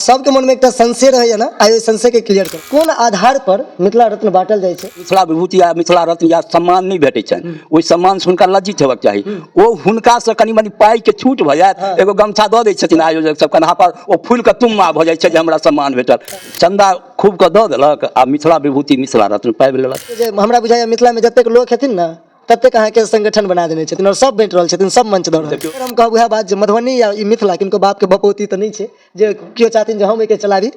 सबके मनमे एकटा संशय रहैया ने, आइ ओहि संशयके क्लियर कर, कोन आधार पर मिथिला रत्न बाँटल जाइ छै? मिथिला विभूति या मिथिला रत्न या सम्मान नहि भेटै छनि, ओहि सम्मानसँ हुनका लज्जित हेबाक चाही। ओ हुनकासँ कनि मनि पाइके छूट भऽ जायत, एगो गमछा दऽ दै छथिन आयोजक सब कन्हा पर, ओ फूलि कऽ तुम्मा भऽ जाइ छै जे हमरा सम्मान भेटल। चन्दा खूब कऽ दऽ देलक आ मिथिला विभूति मिथिला रत्न पाबि लेलक। जे हमरा बुझाइया मिथिलामे जतेक लोक हेथिन ने ततेक अहाँके संगठन बना देने छथिन और सब बाँटि रहल छथिन, सब मंच दऽ रहल छथिन। हम कहब उएह बात जे मधुबनी या ई मिथिला किनको बापके बपौती तऽ नहि छै जे केओ चाहथिन जे हम ओहिके चलाबी।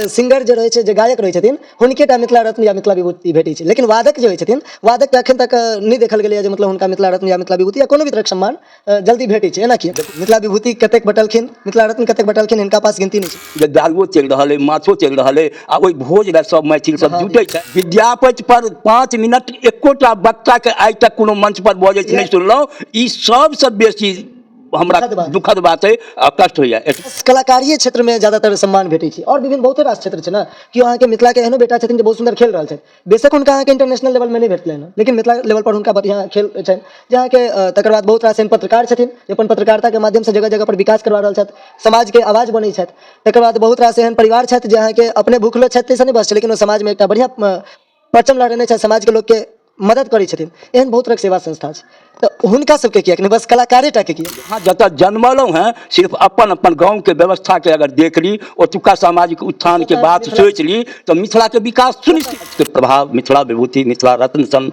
सिंगर जे रहै छै, जे गायक रहै छथिन, हुनके टा मिथिला रत्न या मिथिला विभूति भेटै छै, लेकिन वादक जे होइ छथिन, वादकके एखन तक नहि देखल गेलैए जे मतलब हुनका मिथिला रत्न या मिथिला विभूति या कोनो भी तरहक सम्मान जल्दी भेटै छै। एना किया? मिथिला विभूति कतेक बटलखिन, मिथिला रत्न कतेक बटलखिन, हिनका पास गिनती नहि छै। जे दारुओ चलि रहल अइ, माछो चलि रहल अइ आ ओहि भोज लए सब मैथिल सब जुटै छै। विद्यापति पर 5 मिनट एकोटा वक्ताके आइ तक कोनो मंच पर बजैत नहि सुनलहुँ। ई सबसँ बेसी हमरा दुखद बात अइ आ कष्ट होइए। कलाकारिये क्षेत्रमे ज्यादातर सम्मान भेटै छै और विभिन्न बहुते रास क्षेत्र छै ने। केओ अहाँके मिथिलाके एहनो बेटा छथिन जे बहुत सुन्दर खेल रहल छथि, बेशक हुनका अहाँके इंटरनेशनल लेवलमे नहि भेटलनि, लेकिन मिथिला लेवल पर हुनका बढ़िआँ खेल छनि जे अहाँके। तकर बाद बहुत रास एहन पत्रकार छथिन जे अपन पत्रकारिताके माध्यमसँ जगह जगह पर विकास करवा रहल छथि, समाजके आवाज बनै छथि। तकर बाद बहुत रास एहन परिवार छथि जे अहाँके अपने भूखलो छथि ताहिसँ नहि बस छै, लेकिन ओ समाजमे एकटा बढ़िआँ परचम लहरेने छथि, समाजके लोकके मदद करै छथिन। एहन बहुत तरहक सेवा संस्था छै, तऽ हुनका सबके किएक नहि, बस कलाकारे टाके किएक? अहाँ जतऽ जन्मलहुँ हेँ सिर्फ अपन अपन गाँवके व्यवस्थाके अगर देख ली, ओतुका सामाजिक उत्थानके बात सोचि ली तऽ मिथिलाके विकास सुनिश्चित। प्रभाव मिथिला विभूति मिथिला रत्न सन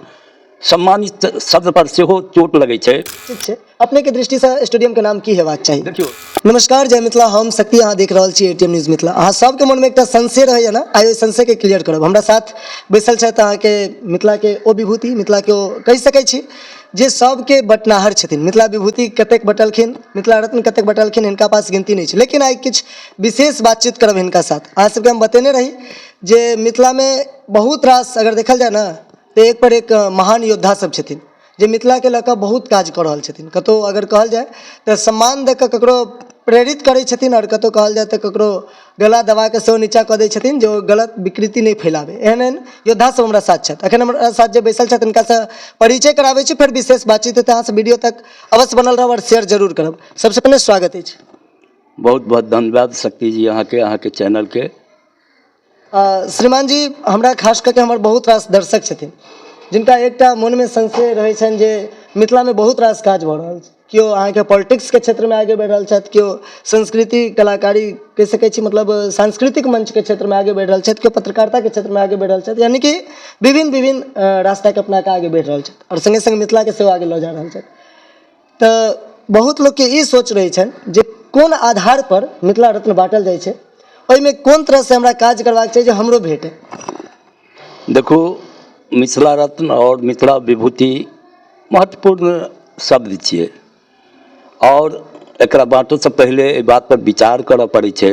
सम्मानित शब्द पर सेहो चोट लगै छै। ठीक छै, अपनेके दृष्टिसँ स्टेडियमके नाम की हेबाक चाही? देखियौ, नमस्कार, जय मिथिला, हम शक्ति, अहाँ देख रहल छी एटीएम न्यूज मिथिला। अहाँ सबके मनमे एकटा संशय रहैया ने, आइ ओहि संशयके क्लियर करब। हमरा साथ बैसल छथि अहाँके मिथिलाके ओ विभूति, मिथिलाके ओ कहि सकै छी जे सबके बटनाहर छथिन। मिथिला विभूति कतेक बटलखिन, मिथिला रत्न कतेक बटलखिन, हिनका पास गिनती नहि छै, लेकिन आइ किछु विशेष बातचीत करब हिनका साथ। अहाँ सबके हम बतेने रही जे मिथिलामे बहुत रास अगर देखल जाय ने तऽ एक पर एक महान योद्धा सब छथिन जे मिथिलाके लऽ कऽ बहुत काज कऽ रहल छथिन। कतहु अगर कहल जाय तऽ सम्मान दऽ कऽ ककरो प्रेरित करै छथिन आओर कतहु कहल जाय तऽ ककरो गला दबाकऽ सेहो नीचाँ कऽ दै छथिन जे ओ गलत विकृति नहि फैलाबै। एहन एहन योद्धा सब हमरा साथ छथि। एखन हमरा साथ जे बैसल छथि हुनकासँ परिचय कराबै छी, फेर विशेष बातचीत हेतै। अहाँसब वीडियो तक अवश्य बनल रहब आओर शेयर जरूर करब। सबसँ पहिने स्वागत अछि। बहुत बहुत धन्यवाद शक्ति जी अहाँके, अहाँके चैनलके। श्रीमान जी, हमरा खास कऽ के हमर बहुत रास दर्शक छथिन जिनका एकटा मोनमे संशय रहै छनि जे मिथिलामे बहुत रास काज भऽ रहल छै। केओ अहाँके पॉलिटिक्सके क्षेत्रमे आगे बढ़ि रहल छथि, केओ संस्कृति कलाकारी कहि सकै छी, मतलब सांस्कृतिक मंचके क्षेत्रमे आगे बढ़ि रहल छथि, केओ पत्रकारिताके क्षेत्रमे आगे बढ़ि रहल छथि, यानि कि विभिन्न विभिन्न रास्ताके अपनाके आगे बढ़ि रहल छथि आओर सङ्गे सङ्ग मिथिलाके सेहो आगे लऽ जा रहल छथि। तऽ बहुत लोकके ई सोच रहै छनि जे कोन आधारपर मिथिला रत्न बाँटल जाइ छै, ओहिमे कोन तरहसँ हमरा काज करबाक चाही जे हमरो भेटय। देखू, मिथिला रत्न आओर मिथिला विभूति महत्वपूर्ण शब्द छियै आओर एकरा बाँटऽसँ पहिले एहि बातपर विचार करऽ पड़ै छै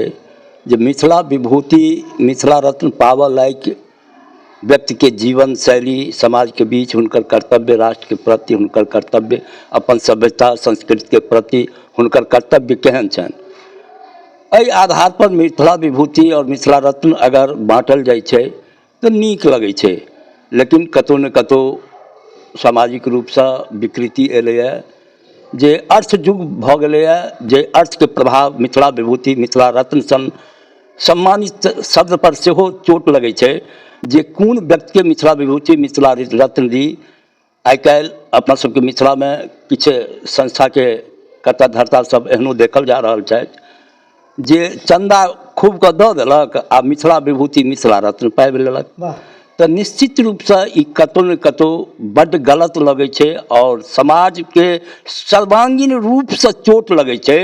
जे मिथिला विभूति मिथिला रत्न पाबऽ लायक व्यक्तिके जीवन शैली, समाजके बीच हुनकर कर्तव्य, राष्ट्रके प्रति हुनकर कर्तव्य, अपन सभ्यता संस्कृतिके प्रति हुनकर कर्तव्य केहन छनि, एहि आधारपर मिथिला विभूति आओर मिथिला रत्न अगर बाँटल जाइ छै तऽ नीक लगै छै। लेकिन कतहु ने कतहु सामाजिक रूपसँ विकृति एलैए जे अर्थ युग भऽ गेलैए, जे अर्थके प्रभाव मिथिला विभूति मिथिला रत्न सन सम्मानित शब्दपर सेहो चोट लगै छै जे कोन व्यक्तिके मिथिला विभूति मिथिला रत्न दी। आइ काल्हि अपना सबके मिथिलामे किछु संस्थाके कर्ता धर्ता सब एहनो देखल जा रहल छथि जे चन्दा खूब कऽ दऽ देलक आ मिथिला विभूति मिथिला रत्न पाबि लेलक। तऽ निश्चित रूपसँ ई कतहु ने कतहु बड्ड गलत लगै छै आओर समाजके सर्वांगीण रूपसँ चोट लगै छै।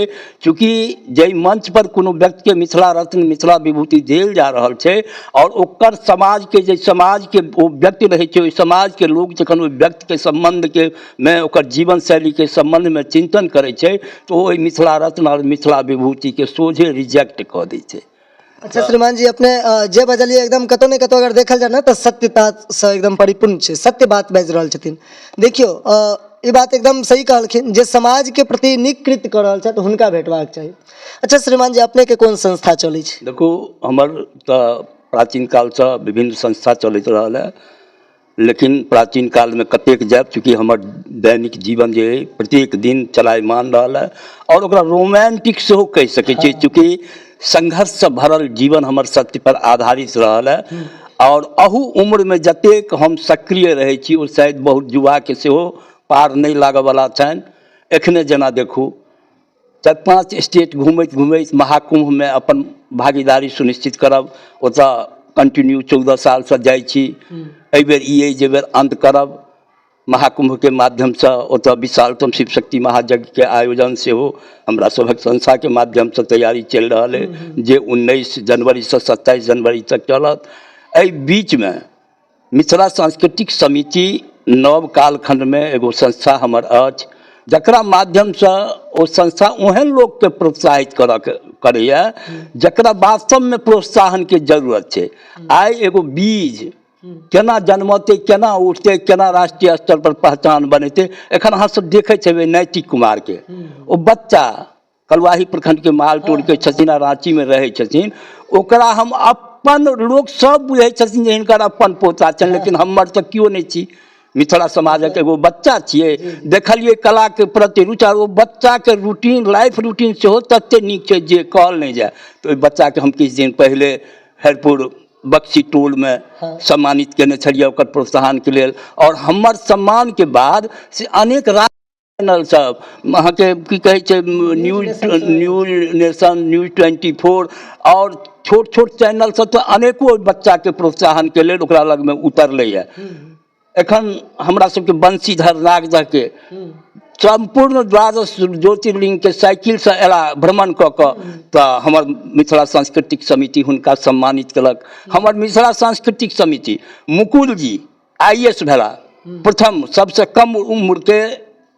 चूँकि जाहि मंचपर कोनो व्यक्तिके मिथिला रत्न मिथिला विभूति देल जा रहल छै आओर ओकर समाजके जे समाजके ओ व्यक्ति रहै छै, ओहि समाजके लोक जखन ओहि व्यक्तिके सम्बन्धके मे ओकर जीवन शैलीके सम्बन्धमे चिन्तन करै छै तऽ ओ ओहि मिथिला रत्न आओर मिथिला विभूतिके सोझे रिजेक्ट कऽ दै छै। अच्छा श्रीमान जी, अपने जे बजलियै एकदम कतौ ने कतौ अगर देखल जाय ने तऽ सत्यता से एकदम परिपूर्ण छै, सत्य बात बाजि रहल छथिन। देखियौ, ई बात एकदम सही कहलखिन जे समाजके प्रति नीक कृत्य कऽ रहल छथि हुनका भेटबाक चाही। अच्छा श्रीमान जी, अपनेके कोन संस्था चलै छै? देखू, हमर तऽ प्राचीन कालसँ विभिन्न संस्था चलैत रहल है, लेकिन प्राचीन कालमे कतेक जायब, चूँकि हमर दैनिक जीवन जे अइ प्रत्येक दिन चलायमान रहल है आओर ओकरा रोमांटिक सेहो कहि सकै छियै, चूँकि संघर्षसँ भरल जीवन हमर सत्य पर आधारित रहल है। आओर अहू उम्रमे जतेक हम सक्रिय रहै छी, ओ शायद बहुत युवाके सेहो पार नहि लागऽवला छनि। एखने जेना देखू, 4-5 स्टेट घुमैत घुमैत महाकुम्भमे अपन भागीदारी सुनिश्चित करब, ओतऽ कंटिन्यू 14 सालसँ जाइ छी। एहिबेर ई अइ जे बेर अन्त करब महाकुम्भके माध्यमसँ। ओतऽ विशालतम शिव शक्ति महायज्ञके आयोजन सेहो हमरा सभक संस्थाके माध्यमसँ तैयारी चलि रहल अइ, जे 19 जनवरीसँ 27 जनवरी तक चलत। एहि बीचमे मिथिला सांस्कृतिक समिति नव कालखण्डमे एगो संस्था हमर अछि, जकरा माध्यमसँ ओ संस्था ओहन लोकके प्रोत्साहित करऽके करैए जकरा वास्तवमे प्रोत्साहनके जरूरत छै। आइ एगो बीज केना जन्मतै, केना उठतै, केना राष्ट्रीय स्तर पर पहचान बनेतै? एखन अहाँ सब देखैत हेबै नैतिक कुमारके। ओ बच्चा कलुआही प्रखंडके माल टोलके छथिन आ राँचीमे रहै छथिन। ओकरा हम अपन लोक सब बुझै छथिन जे हिनकर अपन पोता छनि, लेकिन हमर तऽ केओ नहि छी, मिथिला समाजक एगो बच्चा छियै। देखलियै कलाके प्रति रुचि, आर ओ बच्चाके रूटीन, लाइफ रूटीन सेहो तते नीक छै जे कहल नहि जाय। तऽ ओहि बच्चाके हम किछु दिन पहिले हरिपुर बक्सी टोलमे सम्मानित केने छलियै ओकर प्रोत्साहनके लेल। आओर हमर सम्मानके बाद से अनेक चैनल सब, अहाँके की कहै छै, न्यूज नेशन, न्यूज 24 आओर छोट छोट चैनल सब तऽ अनेको बच्चाके प्रोत्साहनके लेल ओकरा लगमे उतरलैए। एखन हमरा सबके बंशीधर नागदहके सम्पूर्ण द्वादश ज्योतिर्लिंगके साइकिलसँ अयला भ्रमण कऽ कऽ, तऽ हमर मिथिला सांस्कृतिक समिति हुनका सम्मानित केलक। हमर मिथिला सांस्कृतिक समिति मुकुल जी I S भेला, प्रथम सबसँ कम उम्रके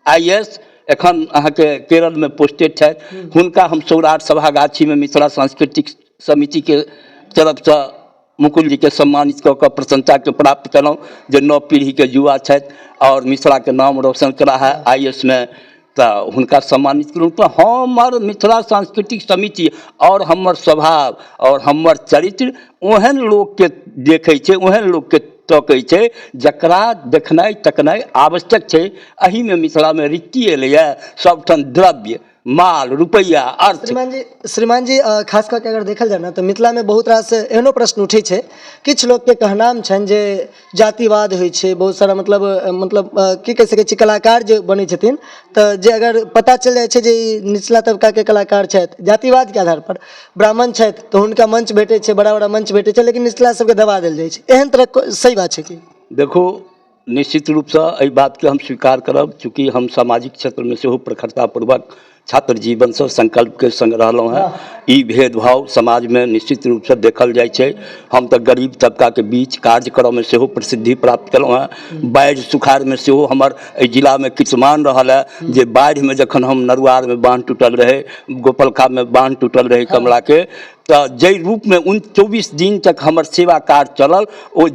I S, एखन अहाँके केरलमे पोस्टेड छथि। हुनका हम सौराठ सभागाछीमे मिथिला सांस्कृतिक समितिके तरफसँ मुकुल जीके सम्मानित कऽ कऽ प्रशंसाके प्राप्त केलहुँ जे नव पीढ़ीके युवा छथि आओर मिथिलाके नाम रोशन करा है I S मे, तऽ हुनका सम्मानित केलहुँ। तऽ हमर मिथिला सांस्कृतिक समिति आओर हमर स्वभाव आओर हमर चरित्र ओहन लोकके देखै छै, ओहन लोकके तकै छै जकरा देखनाइ तकनाइ आवश्यक छै। एहिमे मिथिलामे रिक्ति एलैए, सभठाम द्रव्य, माल, रुपैआ, अर्थ। श्रीमान जी, श्रीमान जी, खास कऽ के अगर देखल जाय ने तऽ मिथिलामे बहुत रास एहनो प्रश्न उठै छै। किछु लोकके कहनाम छनि जे जातिवाद होइ छै बहुत सारा, मतलब की कहि सकै छी, कलाकार जे बनै छथिन तऽ जे अगर पता चलि जाइ छै जे ई निचला तबकाके कलाकार छथि, जातिवादके आधारपर ब्राह्मण छथि, तऽ हुनका मंच भेटै छै, बड़ा बड़ा मंच भेटै छै, लेकिन निचला सबके दबा देल जाइ छै। एहन तरहके सही बात छै की? देखू, निश्चित रूपसँ एहि बातके हम स्वीकार करब, चूँकि हम सामाजिक क्षेत्रमे सेहो प्रखरतापूर्वक छात्र जीवनसँ संकल्पके सङ्ग रहलहुँ हेँ। ई भेदभाव समाजमे निश्चित रूपसँ देखल जाइ छै। हम तऽ गरीब तबकाके बीच कार्य करऽमे सेहो प्रसिद्धि प्राप्त केलहुँ हेँ। बाढ़ि सुखाड़मे सेहो हमर एहि जिलामे कीर्तिमान रहल हेँ जे बाढ़िमे जखन हम नरुआरमे बान्ह टूटल रहै, गोपलखामे बान्ह टूटल रहै कमलाके, तऽ जाहि रूपमे 24 दिन तक हमर सेवा कार्य चलल, ओ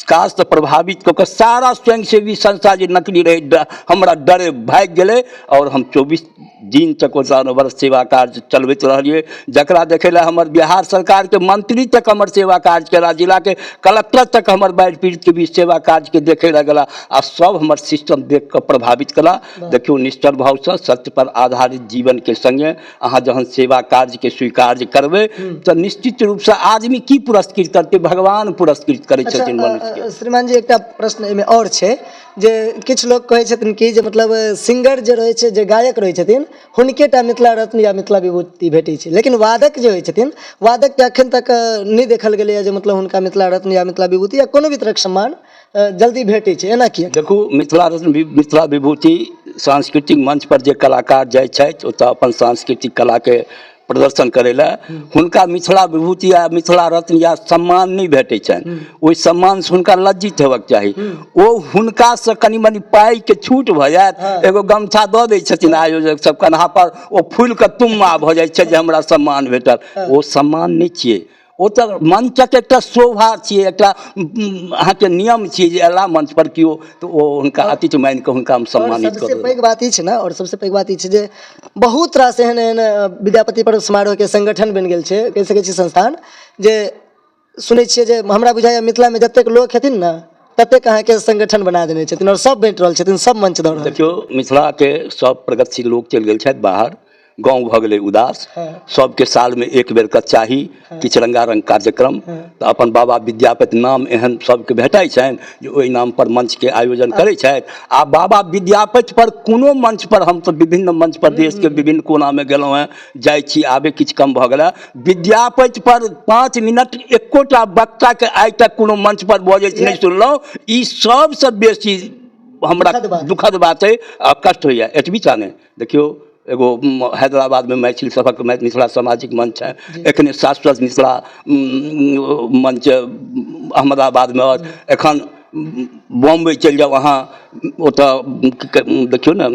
काजसँ प्रभावित कऽ कऽ सारा स्वयंसेवी संस्था जे नकली रहै, हमरा डरे भागि गेलै आओर हम 24 दिन तक ओतऽ अनवरत सेवा कार्य चलबैत रहलियै, जकरा देखै लए हमर बिहार सरकारके मंत्री तक हमर सेवा कार्य केला, जिलाके कलक्टर तक हमर बाढ़ि पीड़ितके बीच सेवा कार्यके देखै लए गेला आ सब हमर सिस्टम देख कऽ प्रभावित केला। देखियौ, निश्चल भावसँ सत्य पर आधारित जीवनके सङ्गे अहाँ जहन सेवा कार्यके स्वीकार करबै तऽ निश्चित रूपसँ आदमी की पुरस्कृत करतै, भगवान पुरस्कृत करै छथिन मनुष्यके। श्रीमान जी, एकटा प्रश्न एहिमे आओर छै जे किछु लोक कहै छथिन कि जे मतलब सिंगर जे रहै छै, जे गायक रहै छथिन, हुनके टा मिथिला रत्न या मिथिला विभूति भेटै छै, लेकिन वादक जे होइ छथिन, वादकके एखन तक नहि देखल गेलैए जे मतलब हुनका मिथिला रत्न या मिथिला विभूति या कोनो भी तरहक सम्मान जल्दी भेटै छै। एना किया? देखू, मिथिला रत्न, मिथिला विभूति, सांस्कृतिक मंच पर जे कलाकार जाइ छथि ओतऽ अपन सांस्कृतिक कलाके प्रदर्शन करै लए, हुनका मिथिला विभूति या मिथिला रत्न या सम्मान नहि भेटै छनि। ओहि सम्मानसँ हुनका लज्जित हेबाक चाही। ओ हुनकासँ कनि मनि पाइके छूट भऽ जायत, एगो गमछा दऽ दै छथिन आयोजक सब कन्हा पर, ओ फूलि कऽ तुम्मा भऽ जाइ छै जे हमरा सम्मान भेटल। ओ सम्मान नहि छियै, ओ तऽ मंचक एकटा शोभा छियै, एकटा अहाँके नियम छियै जे अयला मंच पर केओ तऽ ओ हुनका अतिथि मानि कऽ हुनका हम सम्मानित सबसे पैघ बात ई छै ने, आओर सबसे पैघ बात ई छै जे बहुत रास एहन एहन विद्यापति पर्व समारोहके संगठन बनि गेल छै, कहि सकै छी संस्थान, जे सुनै छियै जे हमरा बुझाइए मिथिलामे जतेक लोक हेथिन ने ततेक अहाँके संगठन बना देने छथिन आओर सब बाँटि रहल छथिन, सब मंच दऽ रहल। देखियौ, मिथिलाके सब प्रगतिशील लोक चलि गेल छथि बाहर। गाँव भऽ गेलै उदास। सबके सालमे एक बेरके चाही किछु रंगारंग कार्यक्रम। तऽ अपन बाबा विद्यापति नाम एहन सबके भेटै छनि जे ओहि नामपर मंचके आयोजन करै छथि। आ बाबा विद्यापति पर कोनो मंच पर, हम तऽ विभिन्न मंच पर देशके विभिन्न कोनामे गेलहुँ हेँ, जाइ छी, आबे किछु कम भऽ गेलै। विद्यापति पर 5 मिनट एकोटा वक्ताके आइ तक कोनो मंच पर बजैत नहि सुनलहुँ। ई सबसँ बेसी हमरा दुखद बात अइ आ कष्ट होइए। एतबी टा नहि, देखियौ एगो हैदराबादमे मैथिल सभक मिथिला सामाजिक मंच है, एखने शाश्वत मिथिला मंच अहमदाबादमे अछि, एखन बॉम्बे चलि जाउ अहाँ, ओतऽ देखियौ ने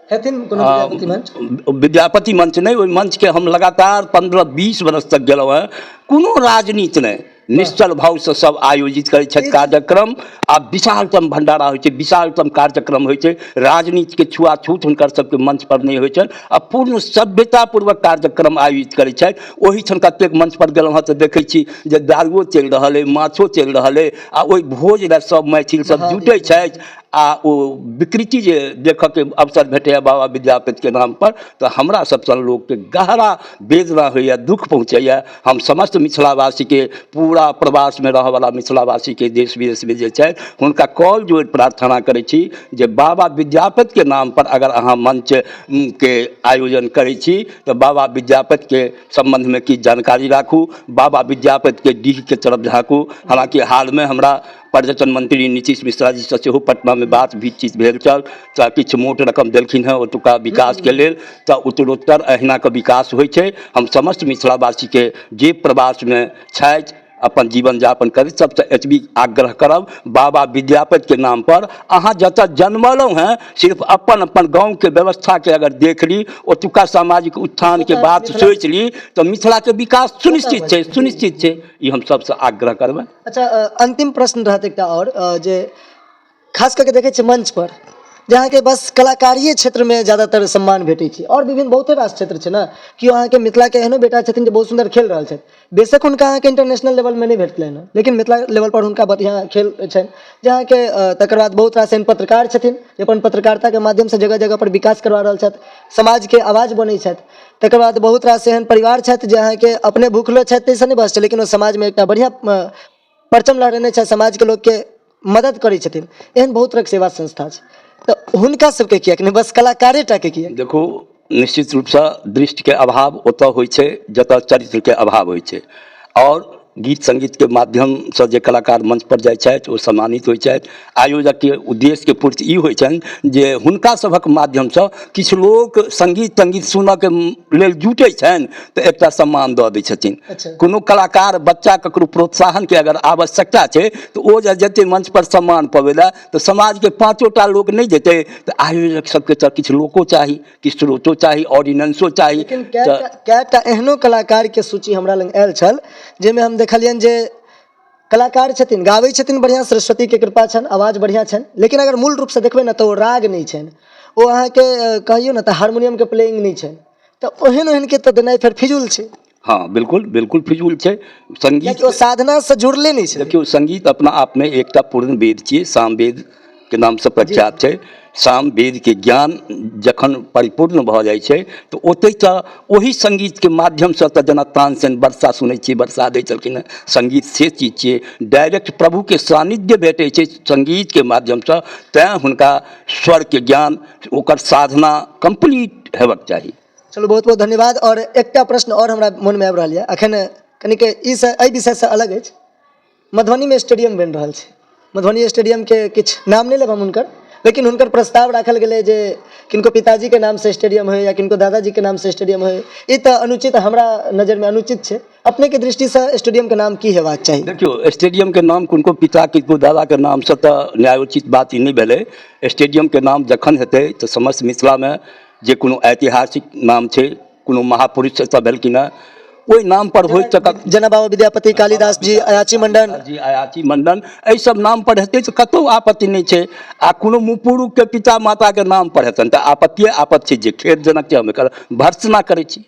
हेथिन कोनो विद्यापति मंच। विद्यापति मंच नहि, ओहि मंचके हम लगातार 15-20 वर्ष तक गेलहुँ हेँ। कोनो राजनीति नहि, निश्चल भावसँ सब आयोजित करै छथि कार्यक्रम आ विशालतम भण्डारा होइ छै, विशालतम कार्यक्रम होइ छै। राजनीतिके छुआछूत हुनकर सबके मंच पर नहि होइ छनि आ पूर्ण सभ्यतापूर्वक कार्यक्रम आयोजित करै छथि। ओहिठाम कतेक मंच पर गेलहुँ हेँ तऽ देखै छी जे दारुओ चलि रहल अइ, माछो चलि रहल अइ आ ओहि भोज लए सब मैथिल सब जुटै छथि आ ओ विकृति जे देखऽके अवसर भेटैए बाबा विद्यापतिके नामपर, तऽ हमरा सब सन लोकके गहरा वेदना होइए, दुःख पहुँचैए। हम समस्त मिथिलावासीके, पूरा प्रवासमे रहऽवला मिथिलावासीके देश विदेशमे जे छथि हुनका कॉल जोड़ि प्रार्थना करै छी जे बाबा विद्यापतिके नामपर अगर अहाँ मंचके आयोजन करै छी तऽ बाबा विद्यापतिके सम्बन्धमे किछु जानकारी राखू, बाबा विद्यापतिके डीहके तरफ झाँकू। हालाँकि हालमे हमरा पर्यटन मंत्री नीतीश मिश्रा जीसँ सेहो पटनामे बात भी चीज भेल छल, तऽ किछु मोट रकम देलखिन हेँ ओतुका विकासके लेल। तऽ उत्तरोत्तर अहिनाके विकास होइ छै। हम समस्त मिथिलावासीके जे प्रवासमे छथि अपन जीवन यापन करैत सबसँ एतबी आग्रह करब, बाबा विद्यापतिके नामपर अहाँ जतऽ जन्मलहुँ हेँ सिर्फ अपन अपन गाँवके व्यवस्थाके अगर देख ली, ओतुका सामाजिक उत्थानके बात सोचि ली तऽ मिथिलाके विकास सुनिश्चित छै, सुनिश्चित छै। ई हम सबसँ आग्रह करबै। अच्छा, अंतिम प्रश्न रहत एकटा आओर, जे खास कऽ के देखै छियै मंच पर जे अहाँके बस कलाकारिये क्षेत्रमे ज्यादातर सम्मान भेटै छै, आओर विभिन्न बहुते रास क्षेत्र छै ने, केओ अहाँके मिथिलाके एहनो बेटा छथिन जे बहुत सुन्दर खेल रहल छथि, बेशक हुनका अहाँके इंटरनेशनल लेवलमे नहि भेटलनि हँ, लेकिन मिथिला लेवलपर हुनका बढ़िआँ खेल छनि जे अहाँके। तकर बाद बहुत रास एहन पत्रकार छथिन जे अपन पत्रकारिताके माध्यमसँ जगह जगहपर विकास करवा रहल छथि, समाजके आवाज बनै छथि। तकर बाद बहुत रास एहन परिवार छथि जे अहाँके अपने भूखलो छथि ताहिसँ नहि बस छै, लेकिन ओ समाजमे एकटा बढ़िआँ परचम लहरेने छथि, समाजके लोकके मदद करै छथिन। एहन बहुत तरहके सेवा संस्था छै, तऽ हुनका सबके किएक नहि, बस कलाकारे टाके किएक? देखू, निश्चित रूपसँ दृष्टिके अभाव ओतऽ होइ छै जतऽ चरित्रके अभाव होइ छै, आओर गीत सङ्गीतके माध्यमसँ जे कलाकार मञ्चपर जाइ छथि ओ सम्मानित होइ छथि। आयोजकके उद्देश्यके पूर्ति ई होइ छनि जे हुनका सभक माध्यमसँ किछु लोक सङ्गीत तङ्गीत सुनऽके लेल जुटै छनि तऽ एकटा सम्मान दऽ दै छथिन। कोनो कलाकार बच्चा ककरो प्रोत्साहनके अगर आवश्यकता छै तऽ ओ जे जेतै मञ्चपर सम्मान पबै लए तऽ समाजके पाँचोटा लोक नहि जेतै, तऽ आयोजक सबके तऽ किछु लोको चाही, किछु स्रोतो चाही, ऑडियंसो चाही। लेकिन कएटा एहनो कलाकारके सूची हमरा लग आयल छल जाहिमे हम देखलियनि जे कलाकार छथिन, गाबै छथिन बढ़िआँ, सरस्वतीके कृपा छनि, आवाज बढ़िआँ छनि, लेकिन अगर मूल रूपसँ देखबै ने तऽ ओ राग नहि छनि, ओ अहाँके कहियौ ने तऽ हारमोनियमके प्लेइंग नहि छनि, तऽ ओहन ओहनके तऽ देनाइ फेर फिजूल छै। हँ, बिल्कुल बिल्कुल फिजूल छै। सङ्गीत ओ साधनासँ जुड़ले नहि छै। देखियौ, सङ्गीत अपना आपमे एकटा पूर्ण वेद छियै, सामवेदके नामसँ प्रख्यात छै। सामवेदके ज्ञान जखन परिपूर्ण भऽ जाइ छै तऽ ओतहि तऽ ओहि सङ्गीतके माध्यमसँ तऽ जेना तानसेन वर्षा सुनै छियै, वर्षा दै छलखिन हेँ, सङ्गीत से चीज छियै, डायरेक्ट प्रभुके सानिध्य भेटै छै सङ्गीतके माध्यमसँ, तैँ हुनका स्वरके ज्ञान, ओकर साधना कम्प्लीट हेबाक चाही। चलू, बहुत बहुत धन्यवाद। आओर एकटा प्रश्न आओर हमरा मोनमे आबि रहल यऽ अखन, कनिक ई एहि विषयसँ अलग अछि। मधुबनीमे स्टेडियम बनि रहल छै, मधुबनी स्टेडियमके किछु नाम नहि लेब हम हुनकर, लेकिन हुनकर प्रस्ताव राखल गेलै जे किनको पिताजीके नामसँ स्टेडियम होइ या किनको दादाजीके नामसँ स्टेडियम होइ, ई तऽ अनुचित, हमरा नजरिमे अनुचित छै। अपनेके दृष्टिसँ स्टेडियमके नाम की हेबाक चाही? देखियौ, स्टेडियमके नाम किनको पिता किनको दादाके नामसँ तऽ न्यायोचित बात ई नहि भेलै। स्टेडियमके नाम जखन हेतै तऽ समस्त मिथिलामे जे कोनो ऐतिहासिक नाम छै, कोनो महापुरुष एतऽ भेलखिन हेँ, ओहि नाम पर होइ तऽ जेना बाबा विद्यापति, कालिदास जी, अयाची मंडन जी, अयाची मंडन, एहि सब नाम पर हेतै तऽ कतहु आपत्ति नहि छै। आ कोनो मुपुरुखके पिता माताके नाम पर हेतनि तऽ आपत्तिये आपत्ति छै, जे खेदजनक छै, हम एकर भर्त्सना करै छी।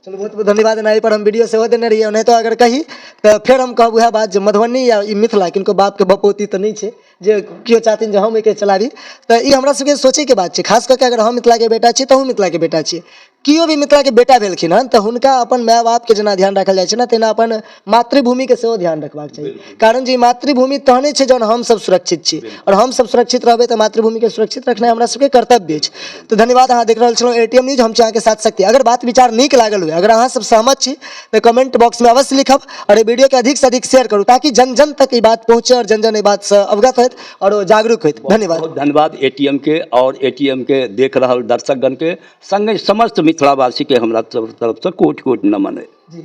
चलू, बहुत बहुत धन्यवाद। एना एहि पर हम वीडियो सेहो देने रहियै, ओनाहितो अगर कही तऽ फेर हम कहब उएह बात जे मधुबनी या ई मिथिला किनको बापके बपौती तऽ नहि छै जे केओ चाहथिन जे हम एहिके चलाबी। तऽ ई हमरा सबके सोचैके बात छै, खास कऽ के अगर हम मिथिलाके बेटा छी तऽ अहूँ मिथिलाके बेटा छी, केओ भी मिथिलाके बेटा भेलखिन हन तऽ हुनका अपन माय बापके जेना ध्यान राखल जाइ छै ने, तेना अपन मातृभूमिके सेहो ध्यान रखबाक चाही। कारण जे ई मातृभूमि तहने छै जहन हमसभ सुरक्षित छी, आओर हमसभ सुरक्षित रहबै तऽ मातृभूमिके सुरक्षित रखनाइ हमरा सबके कर्तव्य अछि। तऽ धन्यवाद, अहाँ देख रहल छलहुँ एटीएम न्यूज, हम छी अहाँके साथ शक्ति। अगर बात विचार नीक लागल हुए, अगर अहाँ सब सहमत छी तऽ कमेंट बॉक्समे अवश्य लिखब आओर एहि वीडियोके अधिकसँ अधिक शेयर करू ताकि जन जन तक ई बात पहुँचे आओर जन जन एहि बातसँ अवगत होथि आओर ओ जागरूक होथि। धन्यवाद। बहुत धन्यवाद एटीएम के और एटीएम के देख रहल दर्शकगण के संगे समस्त मिथिलावासी के हमरा सब तरफ से कोटि कोटि नमन है। जी।